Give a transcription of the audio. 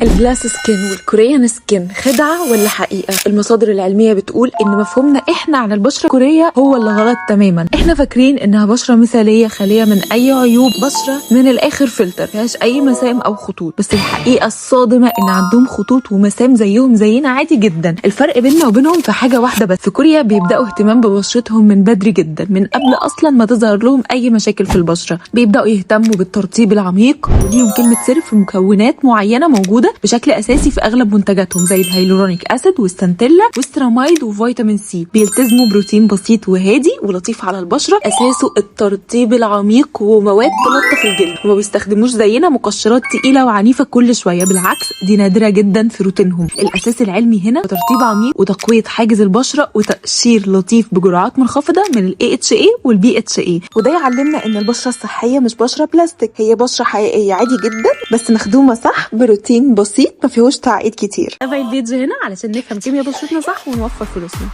ال glass skin وال Korean skin خدعة ولا حقيقة؟ المصادر العلمية بتقول ان مفهومنا احنا عن البشرة الكورية هو اللي غلط تماما. احنا فاكرين انها بشرة مثالية خالية من اي عيوب، بشرة من الاخر فلتر فيهاش اي مسام او خطوط. بس الحقيقة الصادمة ان عندهم خطوط ومسام زيهم زينا عادي جدا. الفرق بيننا وبينهم في حاجة واحدة بس، في كوريا بيبدأوا اهتمام ببشرتهم من بدري جدا، من قبل اصلا ما تظهر لهم اي مشاكل في البشرة. بيبدأوا يهتموا بالترطيب العميق، وليهم كلمة سر في مكونات معينة موجودة بشكل اساسي في اغلب منتجاتهم زي ال hyaluronic acid وال centella وال ceramide وفيتامين سي. بيلتزموا بروتين بسيط وهادي ولطيف على البشرة، اساسه الترطيب العميق ومواد تلطف الجلد، وما بيستخدموش زينا مقشرات تقيلة وعنيفه كل شويه، بالعكس دي نادرة جدا في روتينهم. الاساس العلمي هنا ترطيب عميق وتقويه حاجز البشرة وتقشير لطيف بجرعات منخفضة من ال AHA وال BHA. وده يعلمنا ان البشرة الصحية مش بشره بلاستيك، هي بشره حقيقية عادي جدا بس مخدومة صح بروتين بسيط ما فيهوش تعقيد كتير. تابعي ال page هنا علشان نفهم كيمياء بشرتنا صح ونوفر فلوسنا.